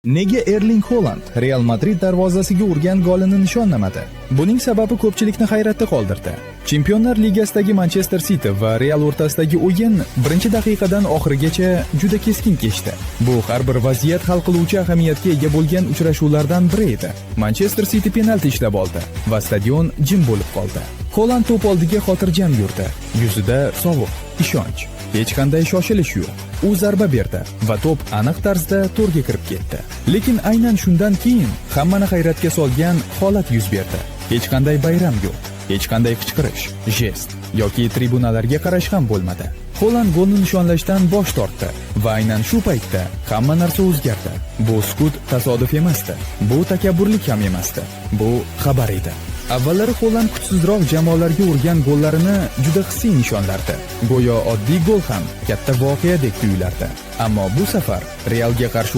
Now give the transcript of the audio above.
Nega Erling Holand Real Madrid darvozasiga urgan golini nishonlamadi? Buning sababi ko'pchilikni hayratda qoldirdi. Chempionlar Ligasidagi Manchester City va Real o'rtasidagi o'yin birinchi daqiqadan oxirigacha juda keskin kechdi. Bu har bir vaziyat hal qiluvchi ahamiyatga ega bo'lgan uchrashuvlardan biri edi. Manchester City penalti ishlab oldi va stadion jim bo'lib qoldi. Holand to'p oldiga xotirjam yurdi. Yuzida sovuq ishonch. Hech qanday shoshilish yo'q. U zarba berdi va to'p aniq tarzda to'rga kirib ketdi. Lekin aynan shundan keyin hammani hayratga solgan holat yuz berdi. Hech qanday bayram yo'q, hech qanday qichqirish, jest yoki tribunalarga qarash ham bo'lmadi. Holand golni nishonlashdan bosh tortdi va aynan shu paytda hamma narsa o'zgardi. Bu sukut tasodif emasdi. Bu takabburlik ham emasdi. Bu xabar edi. Avvallari Holand kuchsizroq jamoalarga urgan gollarini juda hissiy nishonlardi. Go'yo oddiy gol ham katta voqeadek tuyulardi. Ammo bu safar Realga qarshi